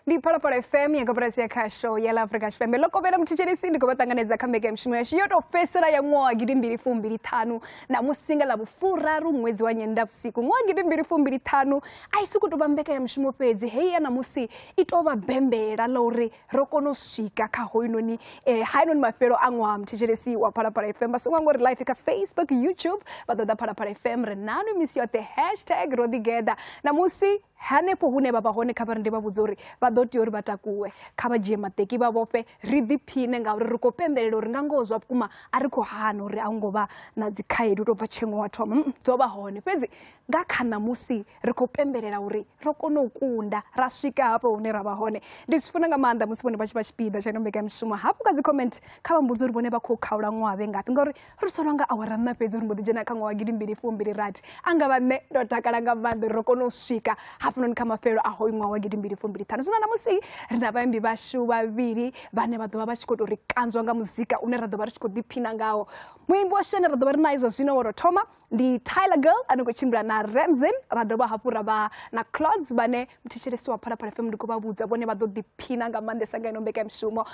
Ndi Phalaphala FM ya koporasi ya khasho ya ḽa Afrika Tshipembe. Ḽo kovhela muthetshelesi ndi khou vha ṱanganedza kha mbekanyamushumo yashu yo tou fhedzisela ya ṅwaha 2025 ṋamusi nga ḽa vhufuraru ṅwedzi wa Nyendavhusiku ṅwaha 2025. A i sokou tou vha mbekanyamushumo fhedzi, heyi ya ṋamusi i tou vha bembela ḽa uri ro kona u swika kha hoyunoni eh, hainoni mafhelo a ṅwaha. Muthetshelesi wa Phalaphala FM vha songo hangwa uri live kha Facebook, YouTube vha ḓo ḓa Phalaphala FM ri nanu misi yoṱhe hashtag ro ḓigeḓa. Ṋamusi hanefho hune vha vha hone kha vha ri ndi vha vhudze uri vha ḓo tea uri vha takuwe, kha vha dzhie maṱeki vha vhofhe ri ḓiphine ngauri ri khou pembelela uri nga ngoho zwa vhukuma a ri khou hana uri a hu ngo vha na dzikhaedu tou bva tshengo wa thoma dzo vha hone fhedzi nga kha ṋamusi ri khou pembelela uri ro kona u kunda ra swika hafho hune ra vha hone. Ndi zwi funa nga maanḓa musi vhone vha tshi vha tshipiḓa tsha ino mbekanyamushumo. Hafhu kha dzi comment kha vha mbudze uri vhone vha khou khaula ṅwaha vhe ngafhi ngauri ri solwa nga awara nṋa fhedzi uri mbo ḓi dzhena kha ṅwaha wa 2026. A nga vha nṋe ndo takala nga maanḓa uri ro kona u swika hafhanoni kha mafhelo a hoyu ṅwaha wa 2025. Zwino ṋamusi ri na vhaimbi vhashu vhavhili vhane vha ḓo vha vha tshi khou tou ri kanzwa nga muzika une ra ḓo vha ri tshi khou ḓiphina ngawo. Muimbi washu ane ra ḓo vha ri naye zwa zwino wo tou thoma ndi Tyler Girl ane khou tshimbila na Ramzin, ra dovha hafhu ra vha na Clods vhane muthetshelesi wa Phalaphala FM ndi khou vha vhudza vhone vha ḓo ḓiphina nga maanḓesa nga ino mbekanyamushumo.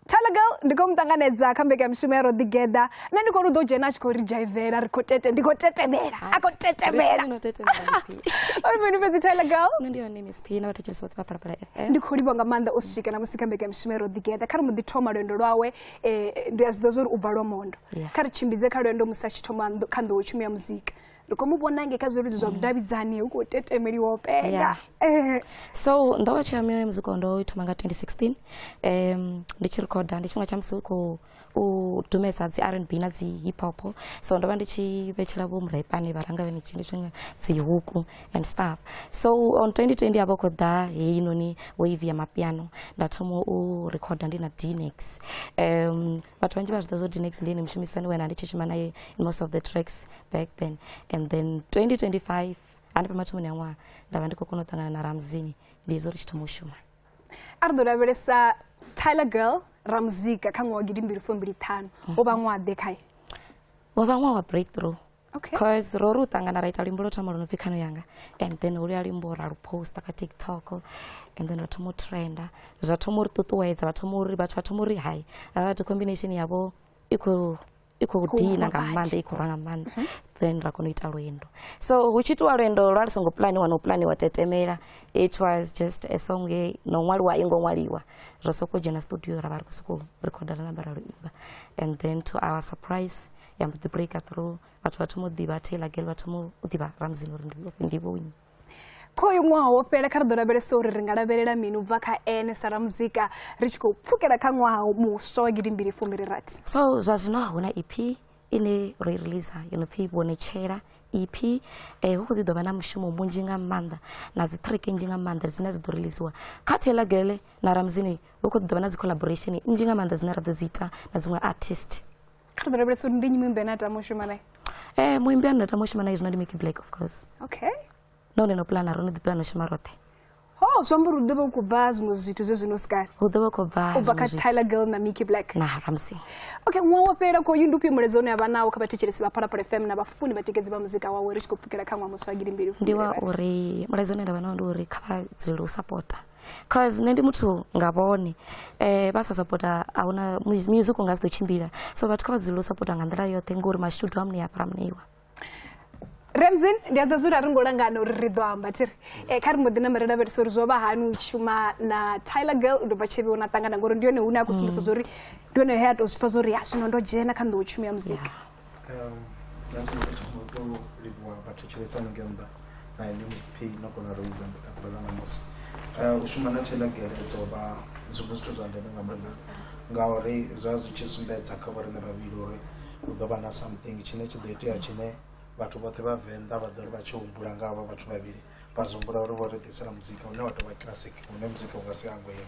Tyler Girl ndi khou mu ṱanganedza kha mbekanyamushumo ya Ro Ḓigeḓa. Nṋe ndi khou ri u ḓo dzhena a tshi khou ri dzhaivela, ri khou tete, ndi khou tetemela, a khou tetemela. Oi mini fhedzi Tyler Girl? Nṋe ndi hone Miss P na vhathetshelesi vhoṱhe vha Phalaphala FM. Ndi khou livhuwa nga maanḓa u swika na musi kha mbekanyamushumo ya Ro Ḓigeḓa. Kha ri mbo ḓi thoma lwendo lwawe, ndi a zwi ḓivha zwa uri u bva Lwamondo. Kha ri tshimbidze kha lwendo musi a tshi thoma kha nḓowetshumo ya muzika. Ri khou mu vhona ngei kha zwileludzi zwa vhudavhidzani hu khou tetemeliwa u penga. So nḓowetsho ya ya muzika ndo i thoma nga 2016 ndi tshi rikhoda ndi tshifhinga tsha musi hu khou u dumesa dzi R&B na dzi hip hop, so ndo vha ndi tshi vhetshela vho murepane vharanga vhene tshi ndi tshifhinga dzi huku and stuff. So on 2020 ya vha khou ḓa heinoni wave ya mapiano, nda thoma u rikhoda ndi na Dnex. Vhathu vhanzhi vha zwi ḓivha zwa Dnex ndi ene mushumisani wena ndi tshi shuma naye in most of the tracks back then. And then 2025 hanefha mathomoni a ṅwaha nda vha ndi khou kona u ṱangana na Ramzini, ndi hezwo ri tshi thoma u shuma. A ri ḓo lavhelesa Tyler Girl Ramuzika kha ṅwaha wa 2025 wo vha ṅwaha ḓe khae? Wo vha ṅwaha wa breakthrough. Cause ro ri u ṱangana ra ita luimbo lwo thoma lu no pfi Khano Yanga, and then holuya luimbo ra lu posta kha TikTok, and then ra thoma u trenda, zwa thoma uri ṱuṱuwedza, vha thoma uri vhathu vha thoma uri hai havha vhathu combination yavho i khou dina nga maanḓa, i khou rwa nga maanḓa. Then ra kona u ita lwendo. So hu tshi itiwa lwendo lwa lu songo planiwa na u planiwa tetemela, it was just a song ye no ṅwaliwa i ngo ṅwaliwa, ro sokou dzhena studio ra vha ri khou sokou rikhoda ra namba ra lu imba, and then to our surprise ya mbo ḓi breaker through, vhathu vha thoma u ḓivha Taylor Girl, vha thoma u ḓivha Ramzini uri ndi vhonyi. Khoyu ṅwaha wo fhela, kha ri ḓo lavhelesa uri ri nga lavhelela mini u bva kha ene sa ramuzika ri tshi khou pfukela kha ṅwaha muswa wa 2026. So zwa zwino hu na EP ine ro i release yo no pfi Vhonetshela EP. Hu khou ḓi ḓo vha na mushumo munzhi nga maanḓa na dzi track nnzhi nga maanḓa dzine dzi ḓo releasiwa kha Taylor Girl na Ramzini. Hu khou ḓi ḓo vha na dzi collaboration nnzhi nga maanḓa dzine ra ḓo dzi ita na dziṅwe artist. Kha ri ḓo lavhelesa uri ndi nnyi muimbi ane a tama u shuma nae? Muimbi ane nda tama u shuma nae zwino ndi Mickey Black, of course. Nahone no plana, ro no ḓi plana u shuma roṱhe. Ho zwi amba uri hu ḓo vha hu khou bva zwiṅwe zwithu zwe zwino sikale. Hu ḓo vha khou bva u bva kha Tyler Girl na Mickey Black na Ramsey. Okay, ṅwaha wo fhela khoyu ndi ufhio mulaedza une a vha nawo kha vhathetshelesi vha Phalaphala FM na vhafuni vhatikedzi vha muzika wawe ri tshi khou pfukela kha ṅwaha muswa wa 2000? Ndi wa uri mulaedza une nda vha nawo ndi uri kha vha dzulele u sapota, cause nṋe ndi muthu nga vhone, vha sa sapota ahuna music u nga si ḓo tshimbila, so vhathu kha vha dzulele u sapota nga nḓila yoṱhe ngori mashudu a muṋe a muṋeiwa. Ramzin, ndi a ḓo zwi uri a ri ngo langana uri ri ḓo amba thiri kha ri mbo ḓi namba ri lavhelesa uri zwo vha hani u shuma na Tyler Girl u dobva tshevhiwa na ṱangana ngori ndi hone hune a khou sumbedzisa zwa uri ndi hone he a tou zwi pfa zwa uri ya zwino ndo dzhena kha nḓowetshumo ya muzika. Tou livhuwa vhathetshelesi hanengei nnḓa na inwi Miss P no kona ri vhudza ḓuvha ḽa ṋamusi. U shuma na Taylor Girl dzo vha zwiṅwe zwithu zwa ndeme nga maanḓa ngauri zwa zwi tshi sumbedza kha vhoriṋe vhavhili uri hu ḓo vha na something tshine tshi ḓo itea tshine vhathu vhoṱhe vha Venḓa vha ḓo ri vha tshi humbula nga havha vhathu vhavhili vha zwi humbula uri vho ri ḓisela muzika une wa tou vha classic, hune muzika u nga si hangweho.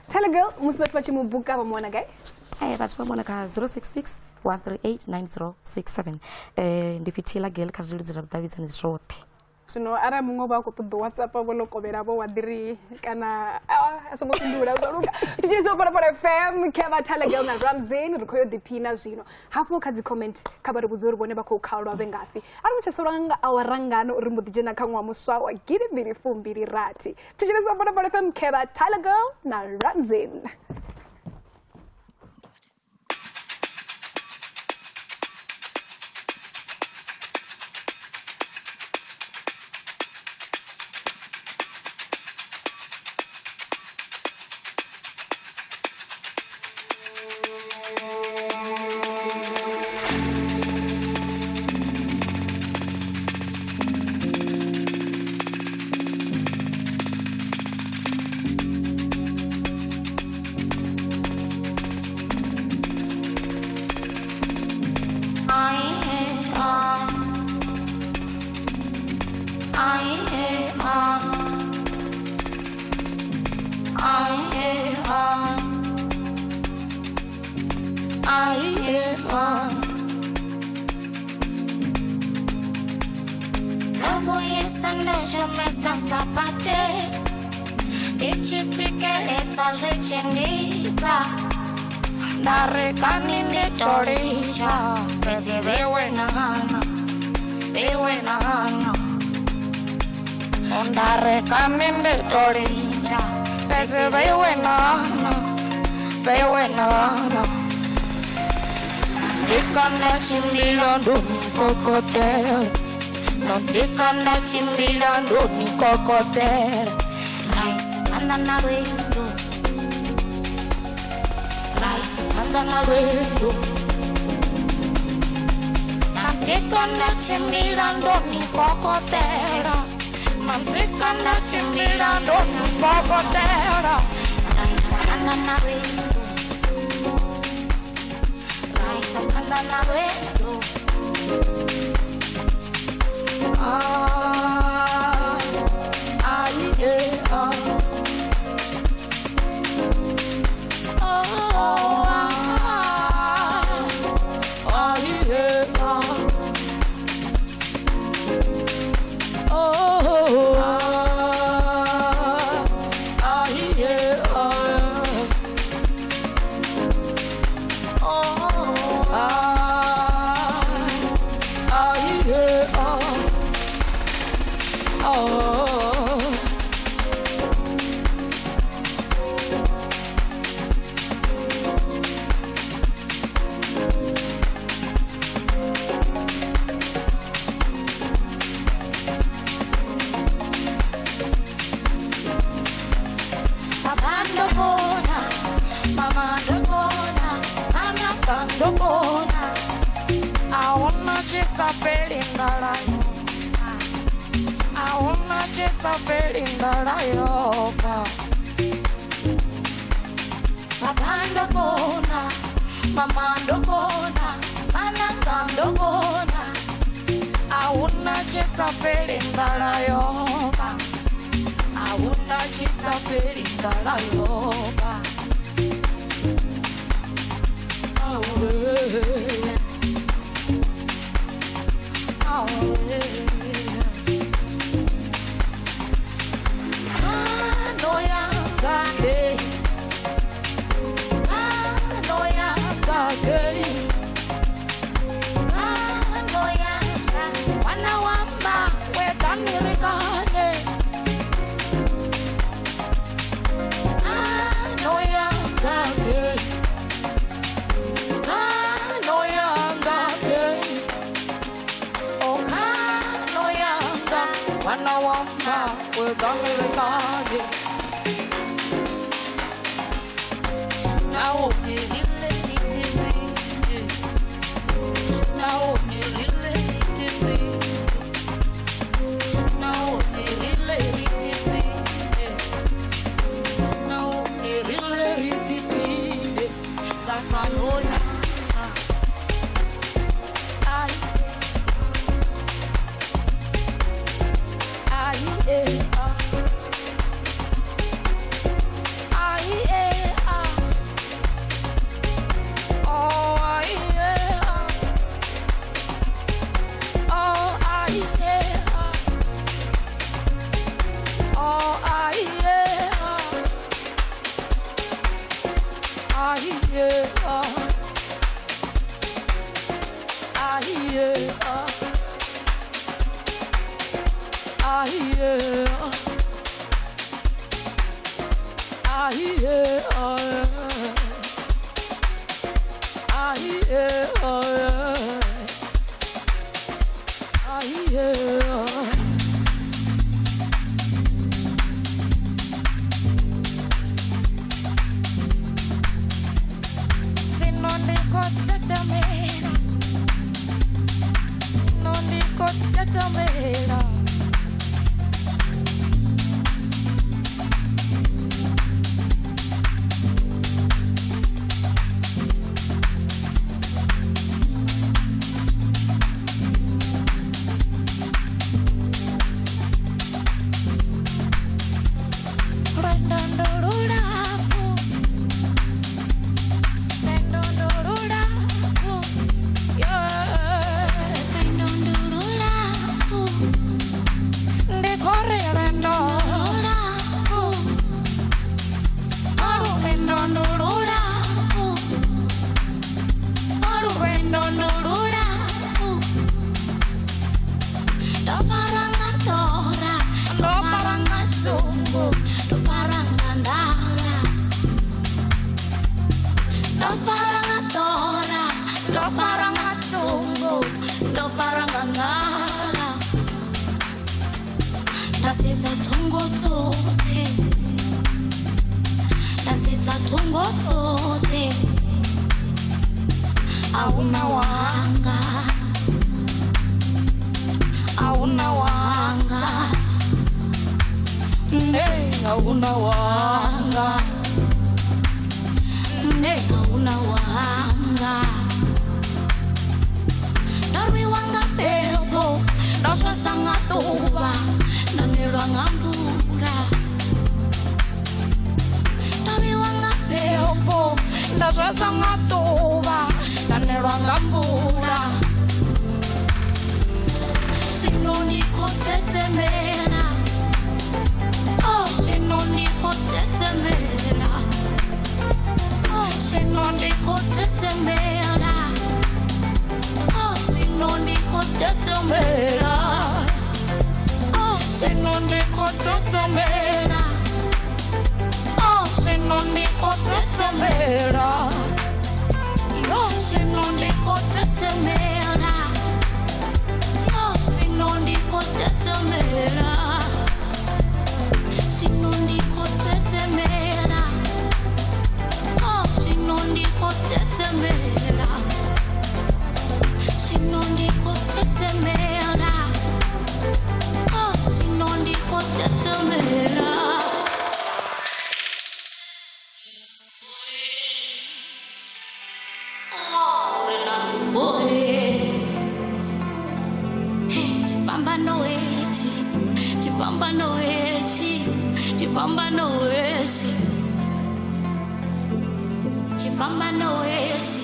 Taylor Girl, musi vhathu vha tshi mu buka vha mu wana gai? Vhathu vha mu wana kha 066 138 9067. Ndi pfi Taylor Girl kha zwileludzi zwa vhudavhidzani zwoṱhe. Zwino arali muṅwe vha khou ṱoḓa WhatsApp vho ḽo kovhela vho wa ḓiri kana a songo fhindula zwo luga. Thetshelesa Phalaphala FM khe vha Tyler Girl na Ramzin ri khou yo ḓiphina zwino. Hafho kha dzi comment kha vha ri vhudze uri vhone vha khou khaulwa vhe ngafhi. Arali u tshi solwa nga awara ngano uri mbo ḓi dzhena kha ṅwaha muswa wa 2026. Thetshelesa Phalaphala FM khe vha Tyler Girl na Ramzin. Zwino ndi khou tetemela, zwino ndi khou tetemela. Lwendo ndo lulapfu, lwendo ndo lulapfu, yeah. Lwendo ndo lulapfu, Ndi khou ri lwendo lulapfu. Lwendo ndo lulapfu, lwendo ndo lulapfu. Ndo farwa nga ḓora, ndo farwa nga dzungu, ndo farwa nga nḓala. Ndo farwa nga ḓora, ndo farwa nga dzungu, ndo farwa nga nḓala. Nda sedza thungo dzoṱhe, nda sedza thungo dzoṱhe, a huna wanga, a huna wanga, Nṋe a huna wanga, nṋe a huna wanga. Ndo rwiwa nga phepho, ndo swesa nga ḓuvha, nda nelwa nga mvula. Ndo rwiwa nga phepho, nda swesa nga ḓuvha, nda nelwa nga mvula. Zwino ndi khou tetemela, oh zwino ndi khou tetemela, oh zwino ndi khou tetemela, oh zwino ndi khou tetemela, oh zwino ndi khou tetemela, oh zwino ndi khou tetemela, oh zwino ndi khou tetemela. Oh, zwino ndi khou tetemela, zwino ndi khou tetemela, oh zwino ndi khou tetemela, zwino ndi khou tetemela, oh zwino ndi khou tetemela. Oh, Renato boy. Chipambano hechi, chipambano hechi, chipambano hechi, chipambano hechi,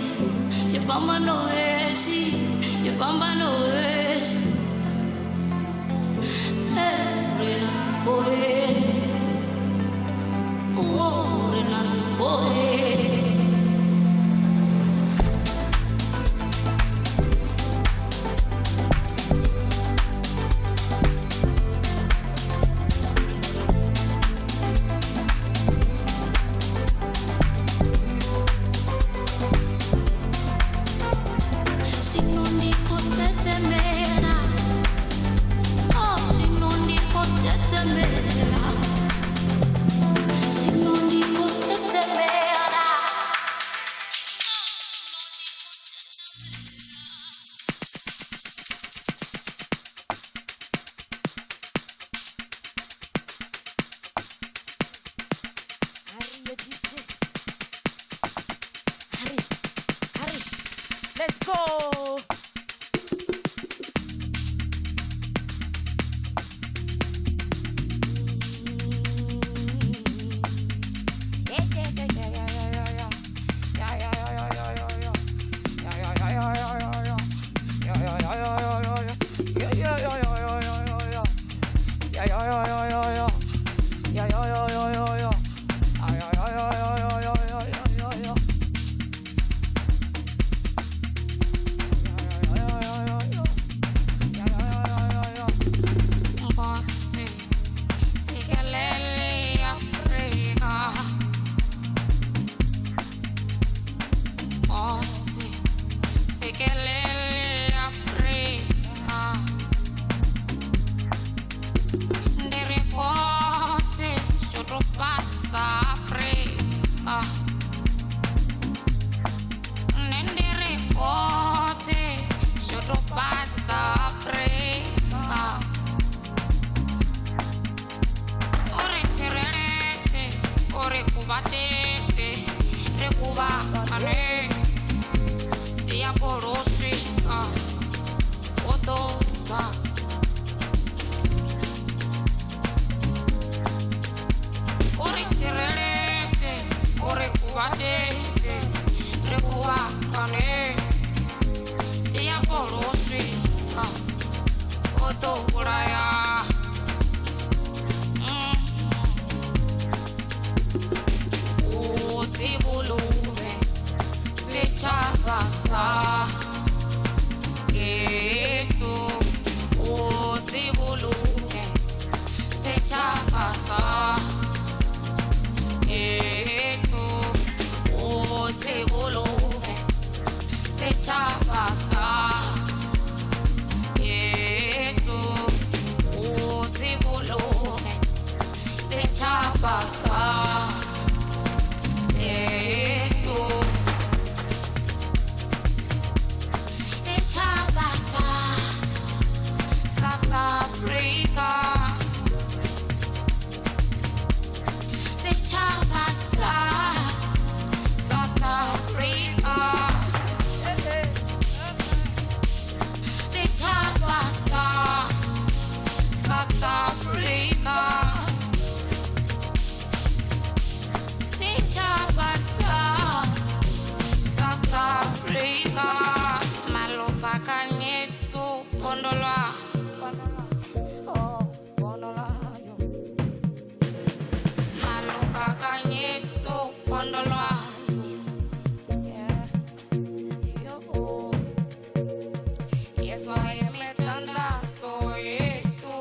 chipambano hechi, chipambano hechi. Hey, Renato boy, oh Renato boy. Zwino ndi khou tetemela, oh zwino ndi khou tetemela, zwino ndi khou tetemela. Hurry, hurry, let's go. Yeah, yeah, yeah, yeah, yeah, yeah, yeah. Yeah, yeah, yeah, yeah, yeah, yeah. Yeah, yeah, yeah, yeah, yeah, yeah. Yeah, yeah, yeah, yeah, yeah, yeah. Yeah, yeah, yeah, yeah, yeah, yeah, yeah. Yeah, yeah, yeah, yeah, yeah, yeah. Yeah, yeah, yeah, yeah, yeah, yeah. Ah, yeah, yeah, yeah, yeah, yeah, yeah, yeah, yeah, yeah. Nkosi, sikelele Afrika. kuvhatedze ri kuvhangane diabolo swika o ḓo bva. U ri tsireledze, u ri kuvhatedze ri kuvhangane diabolo swika o ḓo vhulaya. U si vhuluvhe setjhaba sa Yesu, u si vhuluvhe setjhaba sa Yesu, u si vhuluvhe setjhaba sa Yesu, u si vhuluvhe setjhaba sa Yesu. Setjhaba sa South Africa, setjhaba sa South Africa, setjhaba sa South Africa, setjhaba sa South Africa. Malopa kanyesu pondolwa, malopa kanyesu pondolwa. Yesu ayemithandazo yethu.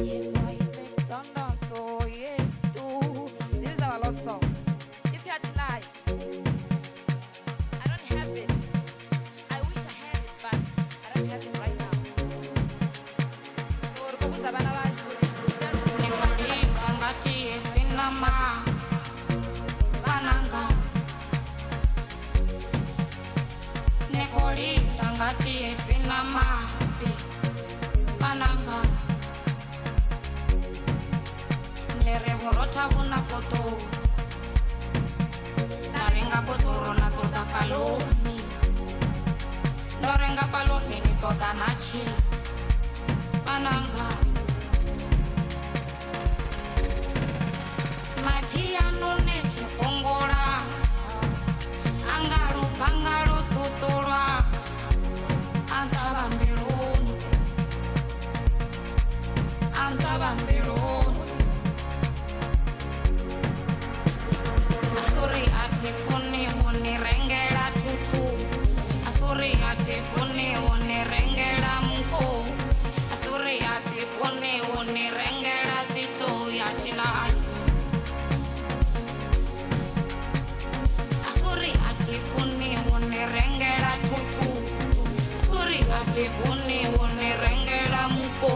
Yesu ayimithandazo yethu. This is our last song. If you are tonight, I don't have it. I wish I had it, but I don't have it right now. So re khou vhudza vhana vhashu uri Nikulinga ngati sinama vananga, nikulinda ngati sinama vananga, niri vhurotha vhuna poto nda renga botoro na ṱoḓa paloni, ndo renga paloni ni ṱoḓa na cheese vananga. Maipfi anu ni tshi fhungula anga lufhanga lu ṱuṱulwa a nṱhavha mbiluni, a nṱhavha mbiluni. Asuri a thi funi u ni rengela thuthu, asuri a thi funi u ni rengela muko, asuri a thi funi u ni rengela dzitoyi a thi nayo. Asuri a thi funi u ni rengela thuthu, asuri a thi funi u ni rengela muko,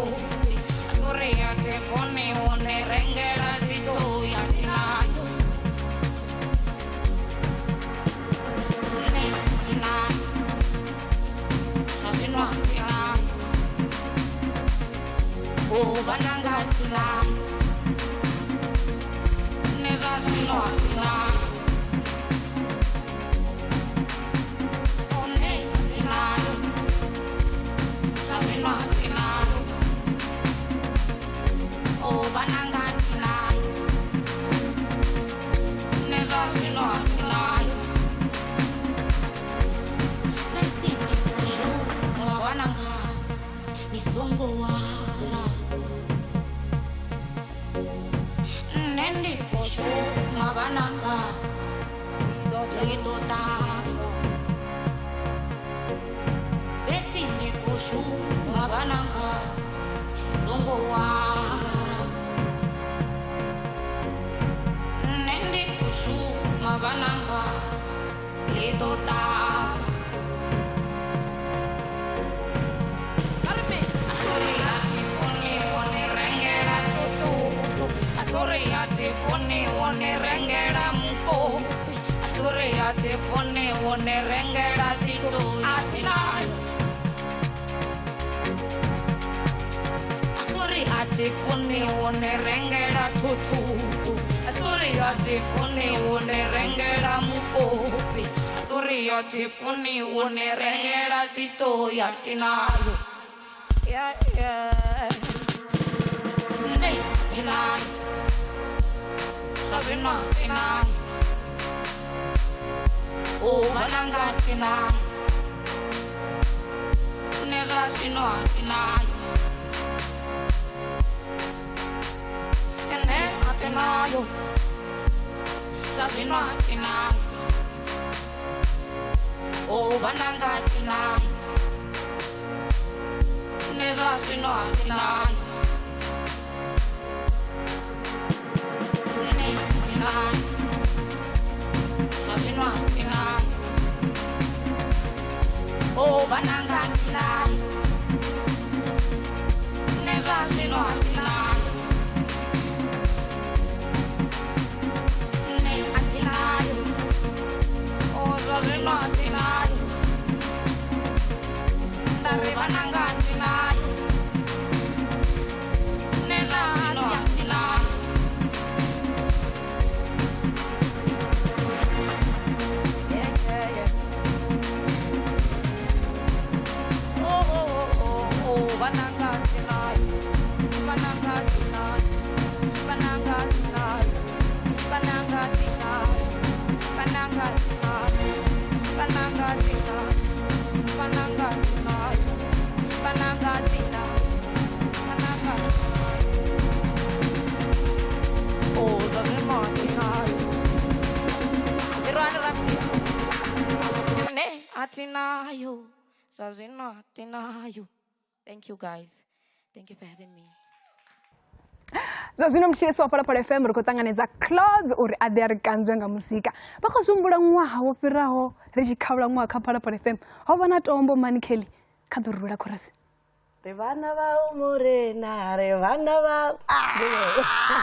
asuri a thi funi u ni rengela dzitoyi a thi nayo. Nṋe thi nayo, zwa zwino a thi nayo, u vhananga thi nayo, nṋe zwa zwino a thi nayo. Nṋe thi nayo, zwa zwino a thi nayo, u vhananga thi nayo, nṋe zwa zwino a thi nayo. Fhedzi ndi khou shuma vhananga, ni songo wara. Nṋe ndi khou shuma vhananga, ḽi ḓo ṱavha. Fhedzi ndi khou shuma vhananga, ni songo wara. Nṋe ndi khou shuma vhananga, ḽi ḓo ṱavha. Asuri a thi funi u ni rengela thuthu, asuri a thi funi u ni rengela muko, asuri a thi funi u ni rengela dzitoyi a thi nayo. Asuri a thi funi u ni rengela thuthutu asuri a thi funi u ni rengela mukopi asuri a thi funi u ni rengela dzitoya tinayo yeah, yeah. Nṋe tinayo zwa zwino tinayo u vhananga tinayo nṋe zwa zwino tinayo nṋe a tinayo zwa zwino tinayo u vhananga tinayo nṋe zwa zwino tinayo nṋe tinayo zwa zwino tinayo o vhananga tinayo nṋe zwa zwino tinayo nṋe a tinayo o zwa zwino tinayo nda ri vhananga tinayo nṋe zwa zwino tinayo. Yeah, yeah, yeah. Oh, oh, oh, oh, oh, bananga tinayo, bananga tinayo, bananga tinayo, bananga tinayo, bananga tinayo, bananga tinayo, bananga tinayo, bananga tinayo, bananga tinayo. Oh, zwa tinayo. Irwani ramsia. Nṋe a tinayo, zwa zwino a tinayo. Thank you guys. Thank you for having me. Zwa zwino mutshilisi wa Phalaphala FM ri khou ṱanganedza Clouds uri a ḓe a ri kanzwe nga muzika. Vha khou zwi humbula ṅwaha wo fhiraho ri tshi khaula ṅwaha kha Phalaphala FM ho vha na tombo mani Kelly kha ḓo rula khorasi. Ri vhana vha u murena, ri vhana vha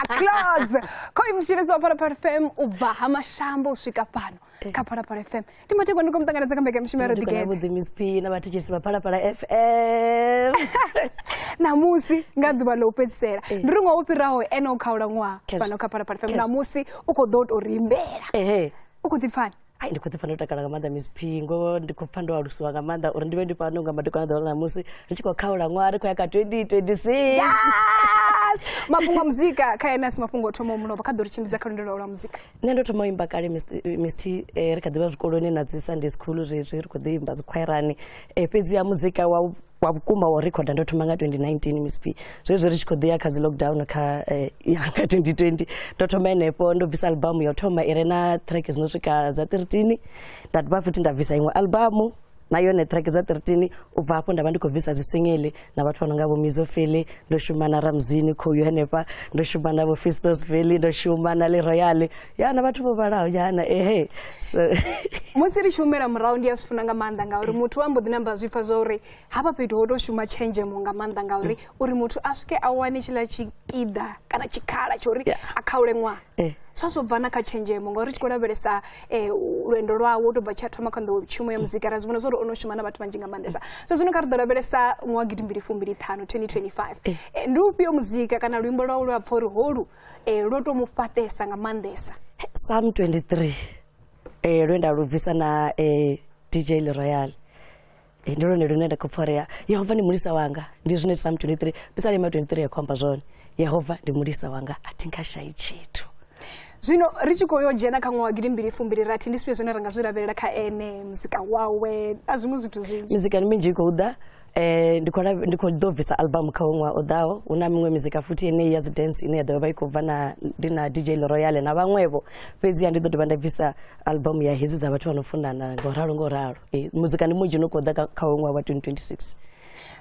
Clouds khoyu mutshilisi wa Phalaphala FM u bva ha mashambo u swika fhano kha Phalaphala FM. Ndi mathekwa ndi khou mu ṱanganedza kha mbekanyamushumo ya Ndi khou Roḓigeḓe. vhuḓi Miss P na vhathetshelesi vha Phalaphala FM. Ṋamusi nga ḓuvha ḽa u fhedzisela ndi ri ṅwaha wo fhiraho ene o khaula ṅwaha Khezwo. fhano kha Phalaphala FM Khezwo. ṋamusi u khou ḓo tou ri imbela. Ehe. U khou ḓi pfani? Ai, ndi khou ḓi pfa ndo takala nga maanḓa Miss P, ngoho ndi khou pfa ndo alusiwa nga maanḓa uri ndi vhe ndi fhano nga madekwana ḓuvha ḽa ṋamusi ri tshi khou khaula ṅwaha ri khou ya kha 2026. Yes! Mafhungo a muzika kha ene a si mafhungo o thoma mulovha kha ḓo ri tshimbidza kha lwendo lwawe lwa muzika. Nṋe ndo thoma u imba kale Miss T, ri kha ḓivha zwikoloni na dzi Sunday school zwezwi ri khou ḓi imba dzikhwairani, fhedzi ya muzika wa vhukuma wa u rekhoda ndo thoma nga 2019 Miss P, zwezwi ri tshi khou ḓi ya kha dzi lockdown kha ya nga 2020 ndo thoma henefho, ndo bvisa album ya u thoma i re na track dzi no swika dza 13, nda dovha futhi nda bvisa iṅwe album na yone track dza 13. U bva hafho nda vha ndi khou bvisa dzi single na vhathu vha no nga vho Mizo Feli, ndo shuma na Ramzini khoyu henefha, ndo shuma na vho Fistos Valley, ndo shuma na Le Royal, ya na vhathu vho vhalaho nyana ehe. So musi ri tshi humela murahu ndi a zwi funa nga maanḓa ngauri muthu wa mbo ḓi namba zwi pfa zwa uri hafha fhethu ho tou shuma tshenzhemo nga maanḓa ngauri uri muthu a swike a wane tshiḽa tshipiḓa kana tshikhala tsho uri a khaule ṅwaha zwa zwo bva na kha tshenzhemo ngauri tshi khou lavhelesa lwendo lwawe u tou bva tshi a thoma kha nḓowetshumo ya muzika ra zwi vhona zwa uri o no shuma na vhathu vhanzhi nga maanḓesa. So zwino kha ri ḓo lavhelesa ṅwaha 2025 2025, ndi ufhio muzika kana luimbo lwawe lwe a pfha uri holu lwo tou mu fhaṱesa nga maanḓesa? Psalm 23 lwe nda lu bvisa na DJ Le Royal, ndi lwone lune nda khou pfha uri Yehova ndi mulisa wanga, ndi zwine Psalm 23 Psalm 23 ya khou amba zwone, Yehova ndi mulisa wanga a thi nga shayi tshithu. Zwino ri tshi khou yo dzhena kha ṅwaha wa 2026 ndi zwifhio zwine ra nga zwi lavhelela kha ene muzika wawe na zwiṅwe zwithu zwinzhi? Muzika ndi minzhi i khou ḓa, ndi khou ndi khou ḓo bvisa album kha ṅwaha o ḓaho, hu na miṅwe muzika futhi yeneyi ya dzi dance ine ya ḓo vha i khou bva na ndi na DJ Le Royal na vhaṅwevho, fhedziha ndi ḓo dovha nda bvisa album ya hedzi dza vhathu vha no funana ngo ralo ngo ralo. Muzika ndi munzhi no khou ḓa kha ṅwaha wa 2026.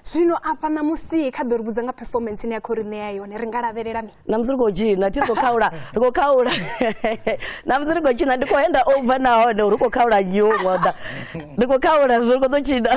Zwino afha ṋamusi kha ḓo ri vhudza nga performance ine ya khou ri ṋea yone, ri nga lavhelela mini? Ṋamusi ri khou tshina, thi ri khou khaula, ri khou khaula ṋamusi ri khou tshina, ndi khou henda over nahone ri khou khaula new ṅwaha, ndi khou khaula zwi ri khou ḓo tshina.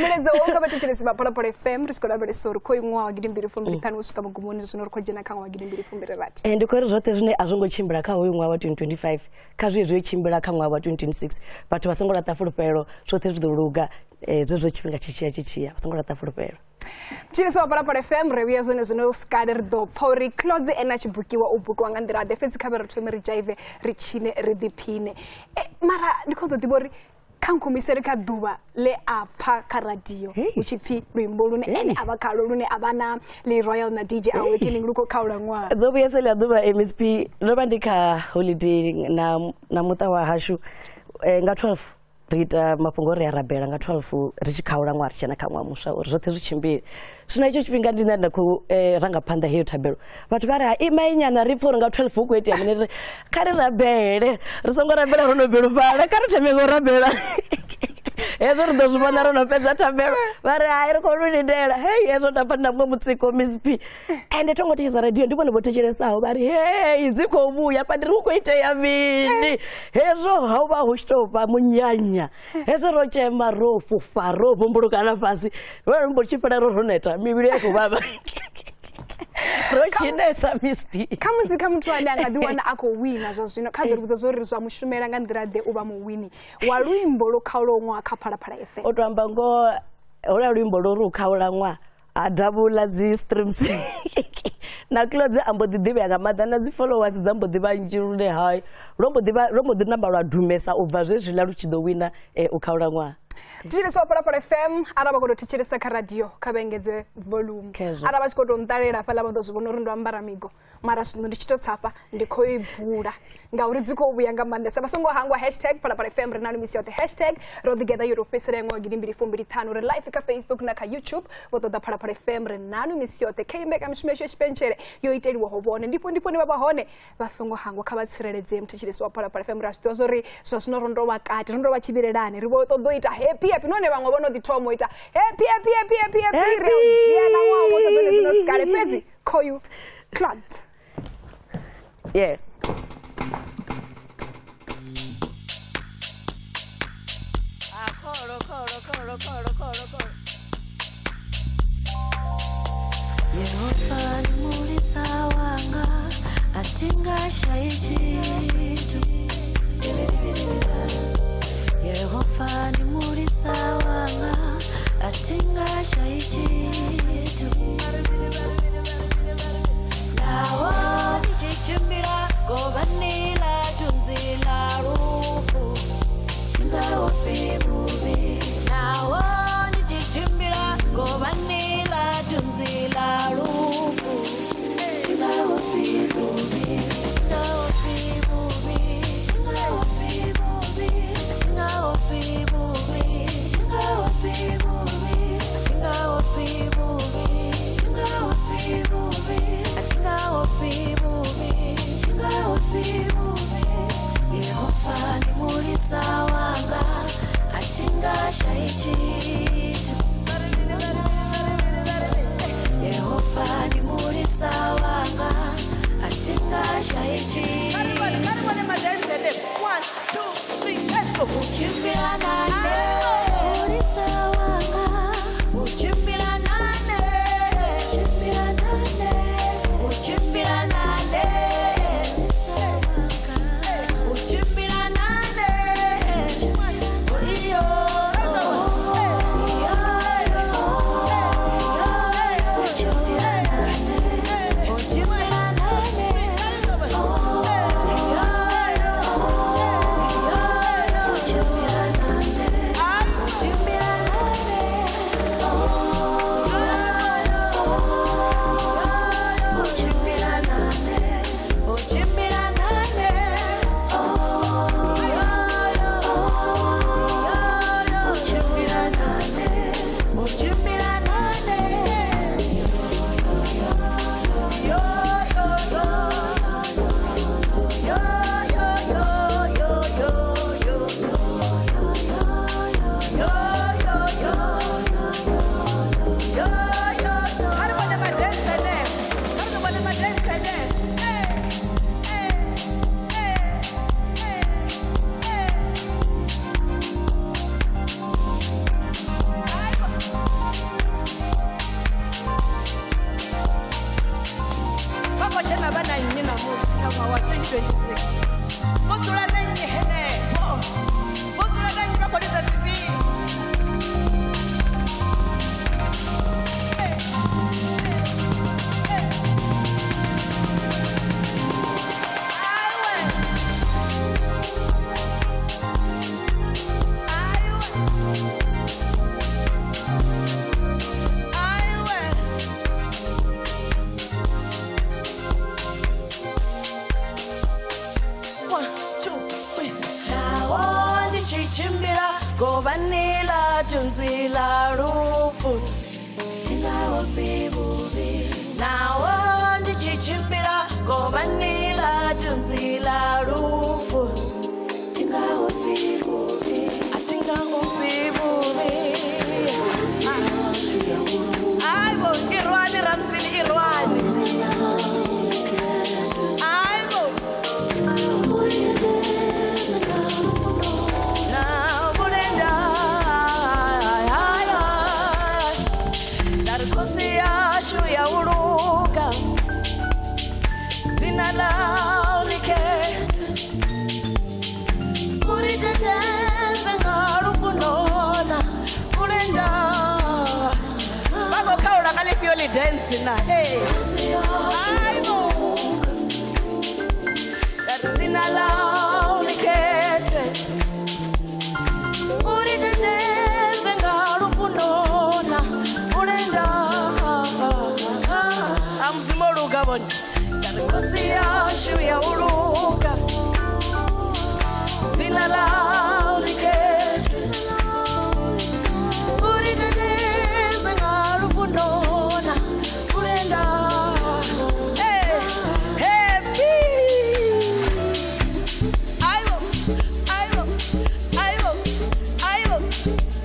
Mulaedza wau kha vhathetshelesi vha Phalaphala FM ri tshi khou lavhelesa uri khoyu ṅwaha wa 2025 u swika magumoni, zwino ri khou dzhena kha ṅwaha wa 2026. Ndi khou ri zwoṱhe zwine a zwo ngo tshimbila kha hoyu ṅwaha wa 2025 kha zwi zwi yo tshimbila kha ṅwaha wa 2026, vhathu vha songo laṱa fulufhelo, zwoṱhe zwi ḓo luga. Zwezwo tshifhinga tshi tshiya tshi tshiya vha songo laṱa fulufhelo. Thetshelesi wa Phalaphala FM ri vhuya zwone zwino sikale ri ḓo pfa uri Clodzi ene a tshi bukiwa u bukiwa nga nḓila ḓe, fhedzi kha vhe ri thome ri dzhaive ri tshine ri ḓiphine. Mara ndi khou ḓo ḓivha uri kha nkhumisele kha ḓuvha ḽe a pfa kha radio hu tshi pfi luimbo lune ene a vha khalo lune a vha na Le Royal na DJ Awakening lu khou khaula ṅwaha. Dzo vhuyesa ḽia ḓuvha MSP ndo vha ndi kha holiday na na muṱa wa hashu nga 12 ri ita mafhungo ri a rabela nga 12 ri tshi khaula ṅwaha ri tshena kha ṅwaha muswa uri zwoṱhe zwi tshimbile. Zwino hetsho tshifhinga ndi nṋe nda khou ranga phanḓa heyo thabelo, vhathu vha ri ha ima inyana ri pfhe uri nga 12 hu khou itea mini, ri kha ri rabele ri songo rabela ro no bilufhala, kha ri thome nga u rabela hezwo ri ḓo zwi vhona ro no fhedza thabelo. Vha ri hai ri khou lu lindela. Hei hezwo nda pfa ndi na muṅwe mutsiko Miss P, ende tho ngo thetshelesa radio, ndi vhone vho thetshelesaho vha ri hei dzi khou vhuya fha, ndi ri hu khou itea mini. Hezwo ha vha hu tshi tou vha munyanya, hezwo ro tshema ro fhufha ro vhumbulukana fhasi, lwo mbo tshi fhela ro ro neta mivhili ya khou vhavha ro tshinesa Miss P. Kha musi kha muthu ane a nga ḓi wana a khou wina zwa zwino, kha ḓo ri vhudza zwa uri zwa mushumela nga nḓila ḓe u vha muwini wa luimbo lwo khaulaho ṅwaha kha Phalaphala FM. O to amba ngoho, holuya luimbo lwo ri u khaula ṅwaha a davhula dzi streams na Clodzi a mbo ḓi ḓivhea nga maanḓa na dzi followers dza mbo ḓi vha nnzhi lune hai lwo mbo ḓi vha lwo mbo ḓi namba lwa dumesa u bva zwezwiḽa lu tshi ḓo wina u khaula ṅwaha. Thetshelesa wa Phalaphala FM arali vha khou tou thetshelesa kha radio kha vha engedze volume, arali vha tshi khou tou nṱalela hafhaḽa vha ḓo zwi vhona uri ndo ambara migo, mara zwino ndi tshi tou tsafha ndi khou i bvula ngauri dzi khou vhuya nga maanḓesa. Vha songo hangwa hashtag Phalaphala FM ri na misi yoṱhe, hashtag ro ḓigeḓa yo tou fhedzisela ya ṅwaha 2025, ri live kha Facebook na kha YouTube, vho ṱoḓa Phalaphala FM ri nanu misi yoṱhe. Kha mbekanyamushumo yashu ya tshipentshele yo iteliwaho vhone ndifho ndifho vha vha hone, vha songo hangwa kha vha tsireledzee. Muthetshelesi wa Phalaphala FM ri a zwi ḓivha zwori zwa zwino ro ndo vha kati, ro ndo vha tshivhilelani, ri vho ṱoḓa u ita happy happy, nahone vhaṅwe vho no ḓi thoma u ita happy happy happy happy happy, ri a u dzhena ṅwaha muswa zwone zwino sikale, fhedzi khoyu Clodz. Yeah. Yehova ni mulisa wanga atingashayi tshithu. Yehova ni mulisa wanga atingashayi tshithu. Naho ndi tshi tshimbila govhani ḽa thunzi ḽa lufu, thingaofhi vhuvhi. Naho ndi tshi tshimbila govhani ḽa thunzi ḽa lufu, thingaofhi vhuvhi. Thingaofhi vhuvhi, thingaofhi vhuvhi, thingaofhi vhuvhi, thingaofhi vhuvhi, thingaofhi vhuvhi, thingaofhi vhuvhi, thingaofhi vhuvhi, thingaofhi vhuvhi. Yehova ndi mulisa wanga a thi nga shayi tshithu. Yehova ndi mulisa wanga a thi nga shayi tshithu. U tshimbila na nṋe, mulisa wanga, u tshimbila na nṋe, tshimbila na nṋe, u tshimbila na nṋe, u tshimbila na nṋe. Iyo, iyo, u tshimbila na nṋe, u tshimbila na nṋe. U tshimbila na nṋe, u tshimbila na nṋe. U tshimbila na nṋe, u tshimbila na nṋe. U tshimbila na nṋe, u tshimbila na nṋe. Yo, yo, yo. Yo, yo, yo, yo, yo, yo. Yo, yo, yo. Yo, yo, yo. Kha ri vhone madentse henefho. Kha ri vhone madentse henefho. Hey, hey, hey, hey, hey. Vha khou dzhena vha na nnyi ṋamusi kha ṅwaha wa 2026? Vho dzula na nnyi henefho? Vho dzula na nnyi vha khou lidza dzibili? dunzi ḽa lufu thi nga ofhi vhuvhi naho ndi tshi tshimbila govhani ḽa dunzi ḽa lufu thi nga ofhi vhuvhi a thi nga ofhi vhuvhi. Aibo, irwani Ramsini, irwani. Aibo. Na vhulenda, nda ri khosi yashu ya u luga, dzina ḽau ḽikhethwe, uri tetedze nga lufuno na vhulenda. Vha khou khaula nga ḽifhio ḽi dance na? Ee. Aibo. Nda ri dzina ḽau ḽikhethwe, uri tetedze nga lufuno na vhulenda. A Mudzimu o luga vhone. Nda ri khosi yashu ya u luga, dzina ḽau ḽikhethwe, uri tetedze nga lufuno na vhulenda. Hey, happy. Aibo, aibo, aibo, aibo.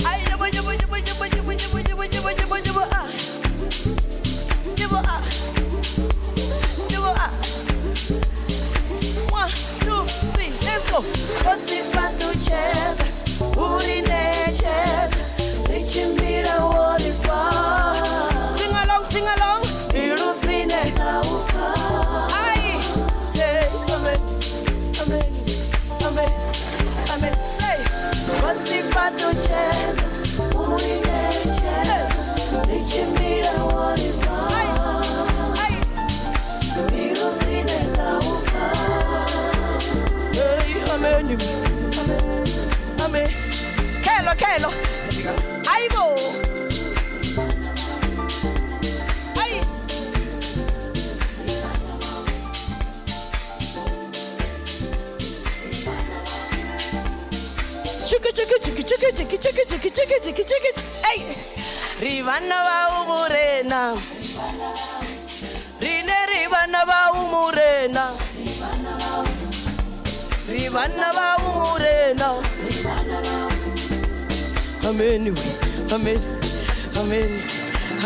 Ai, jibo, jibo, jibo, jibo, jibo, jibo, jibo, jibo, jibo, jibo, ah. Jibo, ah. Jibo, ah. 1, 2, 3, let's go. Khotsi fhaṱutshedza, uri ṋetshedza, ri tshimbile wo ri fha. Sing along, sing along. Mbilu dzine dza u pfa. Ai. Hey, amen, amen, amen, amen. Say. Khotsi fhaṱutshedza, uri ṋetshedza, ri tshimbile wo ri fha. Ai. Mbilu dzine dza u pfa. Hey, amen, amen, amen. Khelo, khelo. Aibo. Ai. Chiki chiki chiki chiki chiki chiki chiki chiki chiki chiki. Hey. Ri vhana vha u murena. Rine ri vhana vha u murena. Ri vhana vha u murena. Amen. Amen. Amen.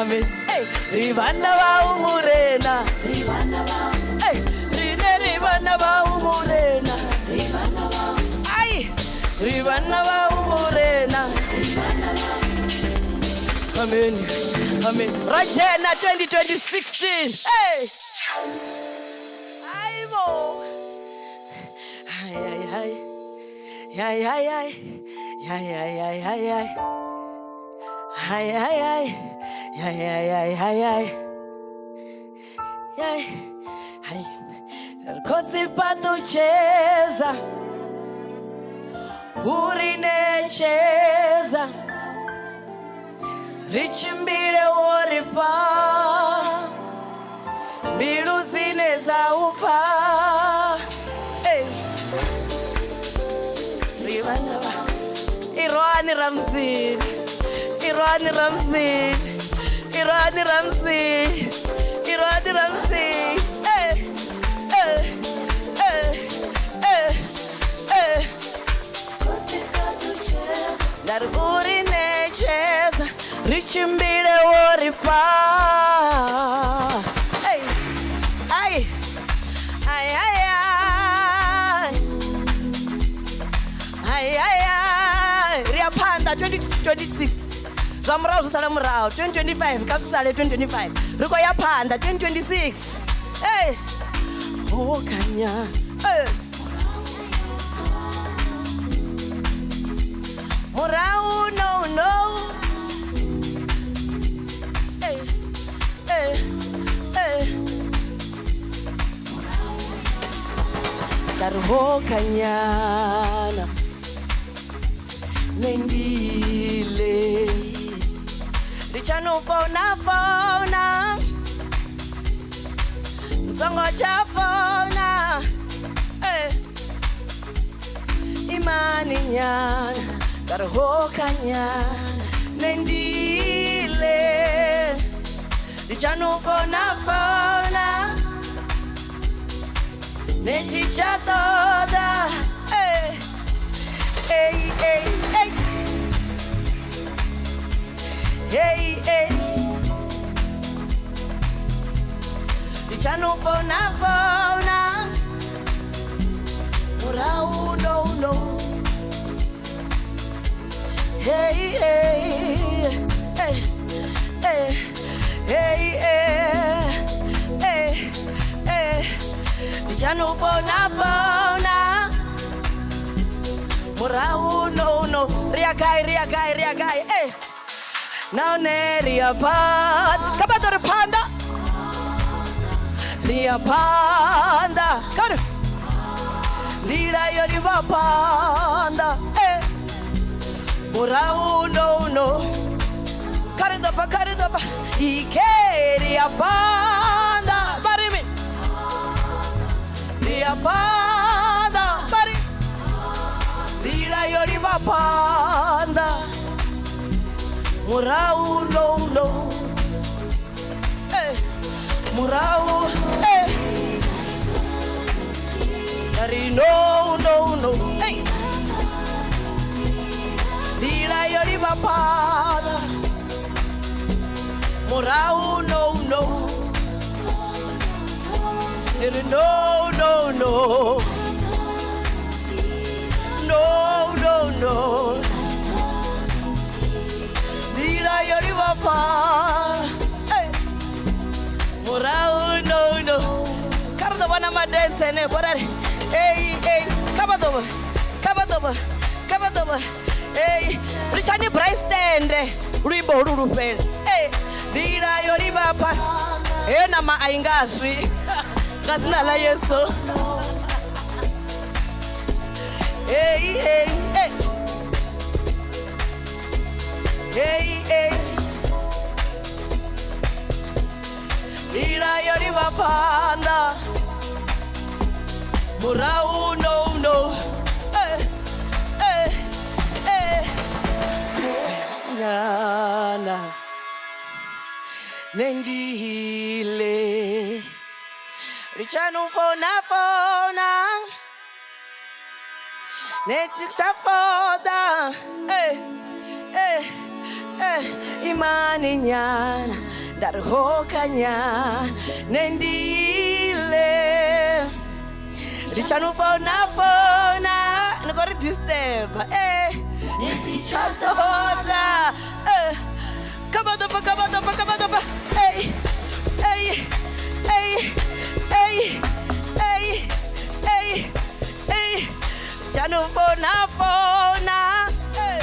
Amen. Hey. Ri vhana vha u murena. Hey. Rine ri vhana vha u murena. Ai. Ri vhana vha u murena. Amen. Amen. Rajena 2016. Hey. Aibo. Ai ai ai. Ai ai ai. Ai ai ai ai ai. Ai ai ai. Ai ai ai ai ai. Ai. Ai. Khotsi fhaṱutshedza, uri ṋetshedza, ri tshimbile wo ri fha mbilu dzine dza u pfa. Hey. Ri vhana vha irwani Ramsini, irwani Ramsini, irwani Ramsini, irwani Ramsini. Hey, hey, hey, hey, hey. Nda ri uri ṋetshedza, ri tshimbile wo ri fha. Hey. Ai. Ai ai ai. Ai ai ai. Ri ya phanḓa 2026. Zwa murahu zwi sala murahu. 2025 kha zwi sale 2025. Ri khou ya phanḓa 2026. Hey. Oh kanya. Hey. Murahu no no. Hey. Hey. Hey. Nda ri ho kanyana nendile ndi tshano fona fona songo tsha fona eh imani nyana nda ri ho kanyana. Nendile Ndichanufona fona Netichatoda Hey Hey hey hey Hey hey Ndichanufona fona Murau no no Hey hey hey hey hey hey hey Ndichanufona fona Murau no no Riakai riakai riakai hey Nahone ri a phanḓa Kha vha ḓo ri phanḓa Ri a phanḓa Kha ri Nḓila yo livha phanḓa eh Murahu no no Kha ri ḓo bva kha ri ḓo bva Ike ri a phanḓa Vha ri mini Ri a phanḓa Vha ri Nḓila yo livha phanḓa Murahu no no eh Murahu eh Dari no no no hey Nḓila yo livha phanḓa Murahu no no Ri no no no No no no Nḓila yo livha phanḓa hey Murahu no no Kha ri ḓo vhona madentse henefho ra ri ei ei kha vha ḓo vha kha vha ḓo vha kha vha ḓo vha ei litshani bristende luimbo holu lu fhele ei nḓila yo livha phanḓa heyo nama a i nga swi nga dzina ḽa Yesu hey hey hey hey hey nḓila yo livha phanḓa murahu no no eh eh eh nyana nendile Richanufona fona Netichafoda eh eh eh imani nyana ndarihokanya nendile Richanufona fona nikori disturb eh Netichatoda eh Kabadopa kabadopa kabadopa hey hey hey hey hey hey hey Chanufona fona eh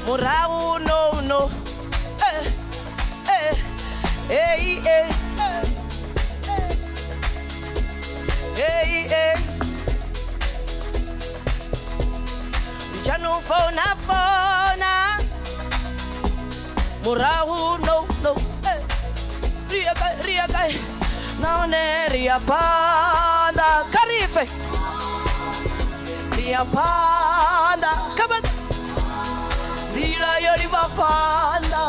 Murahu no no eh eh hey hey hey hey Chanufona fona Murahu no no eh Ria kae ria kae nahone ri a phanḓa kha ri fe ri a phanḓa kha vha nḓila yo livha phanḓa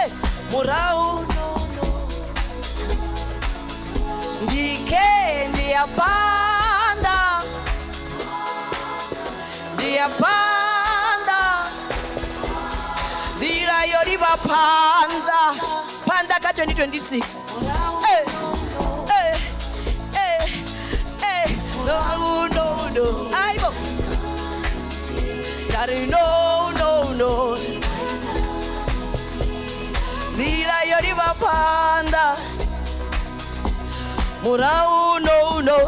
eh murahu no no ndikhe ndi a phanḓa ndi a phanḓa nḓila yo livha phanḓa phanḓa kha 2026 eh eh eh eh no no no aibo Dari no no no nḓila yo livha phanḓa murahu no no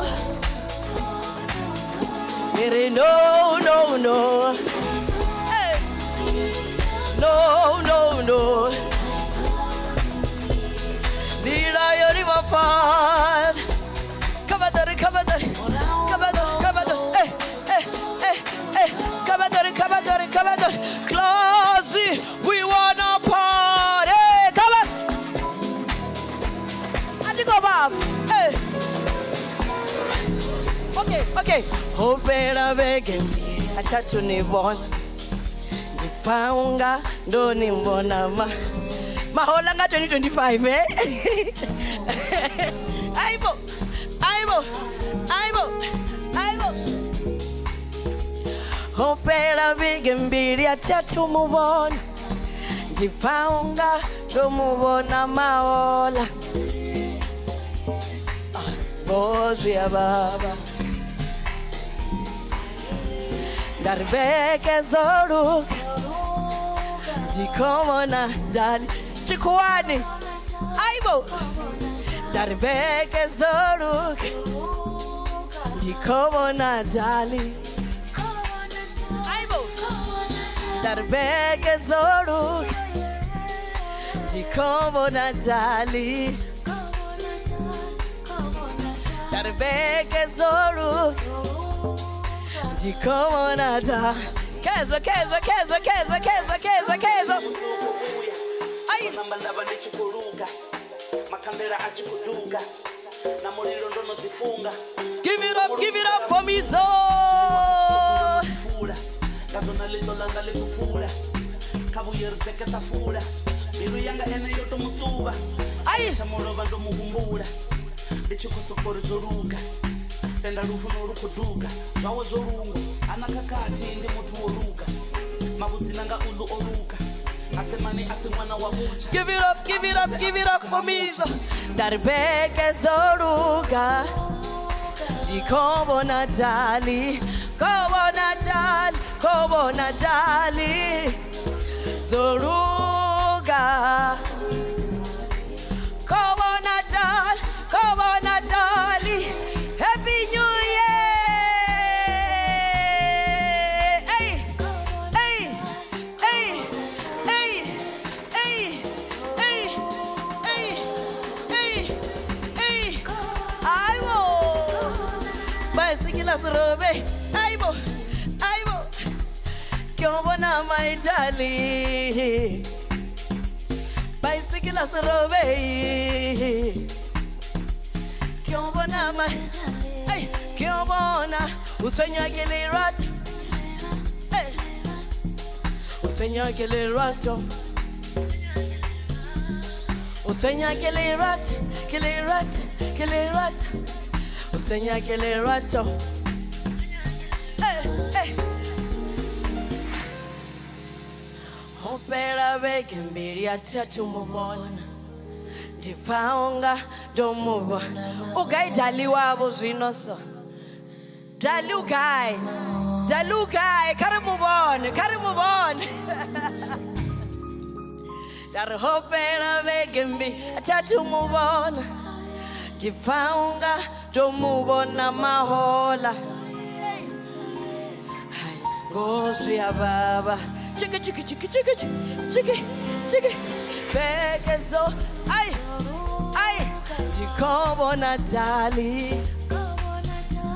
Iri no no no hey. No no no nḓila yo livha phanḓa Kabadari kabadari kabadari kabadari eh eh eh eh kabadari kabadari kabadari Classy we wanna party come on Ati go baf eh Okay okay Ho fhela vhege a tha thu ni vhona ndi pfa pfa unga ndo ni vhona ma mahola nga 2025 eh aibo aibo aibo aibo ho fhela vhege mbili a thi athu mu vhona ndi pfa unga ndo mu vhona mahola bo zwi a vhavha nda ri vhege dzo luga ndi khou vhona dali tshikhuwani aibo nda ri vhege dzo luga ndi khou vhona dali aibo nda ri vhege dzo luga ndi khou vhona dali nda ri vhege dzo luga ndi khou vhona da khezwo khezwo khezwo khezwo khezwo khezwo khezwo ai namba ndavha ndi tshi khou luga makhandela a tshi khou duga na mulilo ndo no ḓi funga give it up give it up for me so fula ngazwo na ḽiṱo ḽanga ḽi khou fula kha vhuye ri ḓeke ṱafula mbilu yanga ene yo to muṱuvha ai tsha mulovha ndo mu humbula ndi tshi khou sokou ri zwo luga tenda lufuno lu khou duga zwawe zwo lungwa ana khakhathi ndi muthu wo luga mavhudzina nga uḽu o luga asemani a si ṅwana wa vhutsha give it up give it up give it up for me so nda ri vhege dzo luga ndi khou vhona dali khou vhona dali khou vhona dali dzo luga khou vhona dali khou vhona dali happy new year hey hey hey hey hey hey hey hey hey aibo baesekela serobe aibo aibo ke o bona my darling baesekela serobe ke o bona my ai ke o bona o tshwenywa ke lerato Hey. o tshwenywa ke lerato o tshwenywa ke lerato ke lerato ke lerato o tshwenywa ke lerato Hey, hey. ho fhela vhege mbili a thi athu mu vhona ndi pfa unga ndo mu vhona u gai dali wavho zwino so dali u gai dali u gai kha ri mu vhone kha ri mu vhone nda ri ho fhela vhege mbili a thi athu mu vhona ndi pfa unga ndo mu vhona mahola Hai, ngozwi a vhavha chiki chiki chiki chiki chiki chiki chiki vhege dzo ai ai ndi khou vhona dali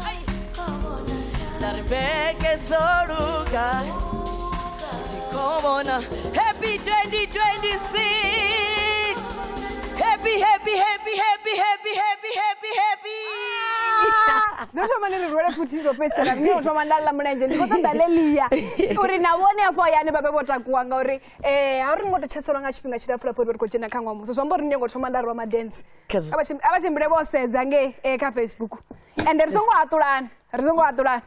Ai. nda ri vhege dzo luga ndi khou vhona happy 2026 happy happy happy happy happy happy happy happy Ndo thoma ni ri rwele futhi ro fhedzisela nṋe u thoma nda ḽa mulenzhe ndi khou ṱoḓa ḽeḽia uri na vhone afho hayani vha vhe vho takuwa ngauri ha uri ngo to tshetselwa nga tshifhinga tshilapfu lapfu uri ri khou dzhena kha ṅwaha muswa zwi amba uri ndi ngo thoma nda rwa madentsi Khezwo. a vha tshimbile vho sedza ngei kha Facebook ende ri songo haṱulana ri songo haṱulana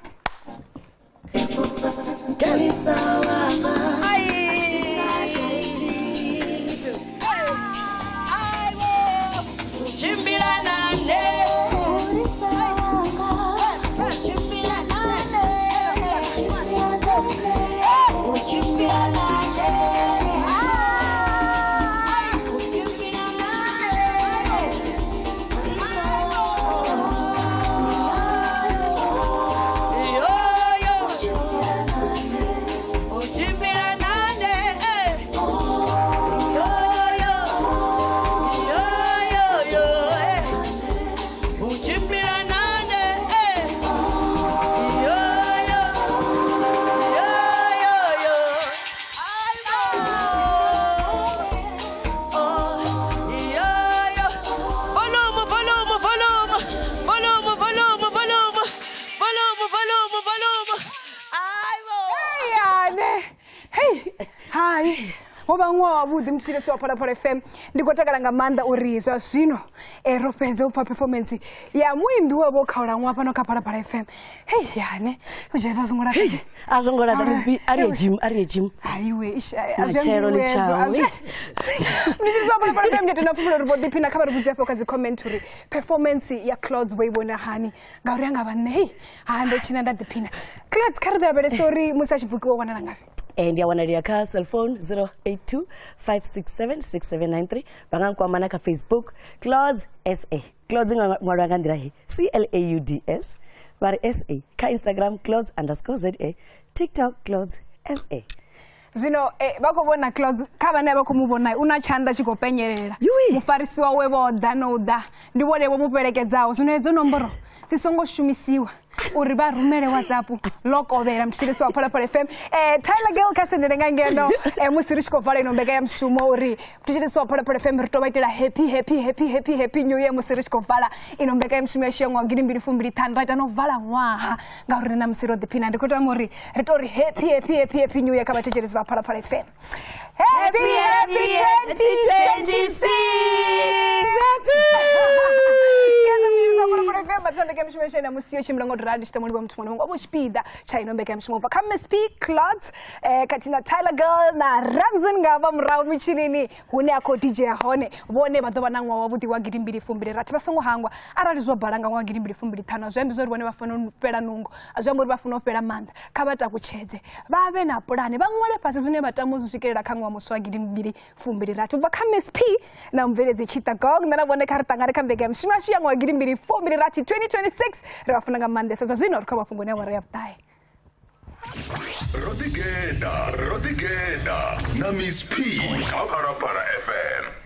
Tshimbila na nṋe Tshimbila na nṋe Tshimbila na nṋe Tshimbila na nṋe Yo yo Tshimbila na Wo vha ṅwaha wavhuḓi mutshilisi wa Phalaphala FM. Ndi khou takala nga maanḓa uri zwa zwino eh, ro fhedza u pfa performance ya muimbi we vho khaula ṅwaha fhano kha Phalaphala FM. Hei yane, u dzhia vha songo laṱa. A zwo ngo laṱa Miss P, a ri ye gym, a ri ye gym. Haiwe, ish, a zwi Matshelo ambiwi hezwo, a ḽi zwi- Mutshilisi wa Phalaphala FM ndi tenda u fhumula uri vho ḓiphina kha vha ri vhudze afho kha dzi comment uri performance ya Clouds vho i vhona hani ngauri anga vha nṋe hei ha ndo tshina nda ḓiphina. Clouds kha ri lavhelese uri musi a tshi bukiwa u wanala ngafhi. Ndi a wanalea kha cellphone 082 567 6793 vha nga nkwama na kha Facebook Clouds SA. Clouds i nga ṅwalwa nga nḓila hei C L A U D S vha ri SA kha Instagram Clouds underscore ZA TikTok Clouds SA. Zwino eh, vha khou vhona Clouds kha vhane vha khou mu vhona u na tshanḓa tshi khou penyelela. Yui. Mufarisi wawe vho ḓa no ḓa ndi vhone vho mu fhelekedzaho. Zwino hedzo nomboro dzi songo shumisiwa uri vha rumele WhatsApp ḽo kovhela mthetshelesi wa Phalaphala FM. Eh, Tyler Girl kha sendele nga ngeno eh, musi ri tshi khou vala ino mbekanyamushumo uri mthetshelesi wa Phalaphala FM ri tou vha itela happy happy happy happy happy new year musi ri tshi khou vala ino mbekanyamushumo yashu ya ṅwaha 2025 ra ita no vala ṅwaha ngauri ri na musi ro ḓiphina. Ndi khou tama uri ri tou ri happy happy happy happy new year kha vhathetshelesi vha Phalaphala FM. Happy happy 2026. Mbekanyamushumo yashu ya musi yo tshimbila ngo rali tshi livha muthu muṅwe na muṅwe o vho tshipiḓa tsha ino mbekanyamushumo ubva kha Miss P Clots khathihi na Tyler Girl na Ramzan nga vha murahu mitshinini hune a khou DJ hone vhone vha ḓo vha na ṅwaha wavhuḓi wa 2026 vha songo hangwa arali zwo bala nga ṅwaha 2025 a zwi ambi zwa uri vhone vha fanela u fhela nungo a zwi ambi uri vha funa u fhela maanḓa kha vha takutshedze vha vhe na pulane vha ṅwale fhasi zwine vha tama u zwi swikelela kha ṅwaha muswa wa 2026 u bva kha Miss P na mubveledzi Chita Gog nṋe na vhone kha ri ṱangane kha mbekanyamushumo yashu ya ṅwaha 2026 2026 ri vha funa nga maanḓesa zwa zwino ri khou mafhungoni a awara ya vhuṱahe. Ro ḓigeḓa, ro ḓigeḓa na Miss P kha Phalaphala FM.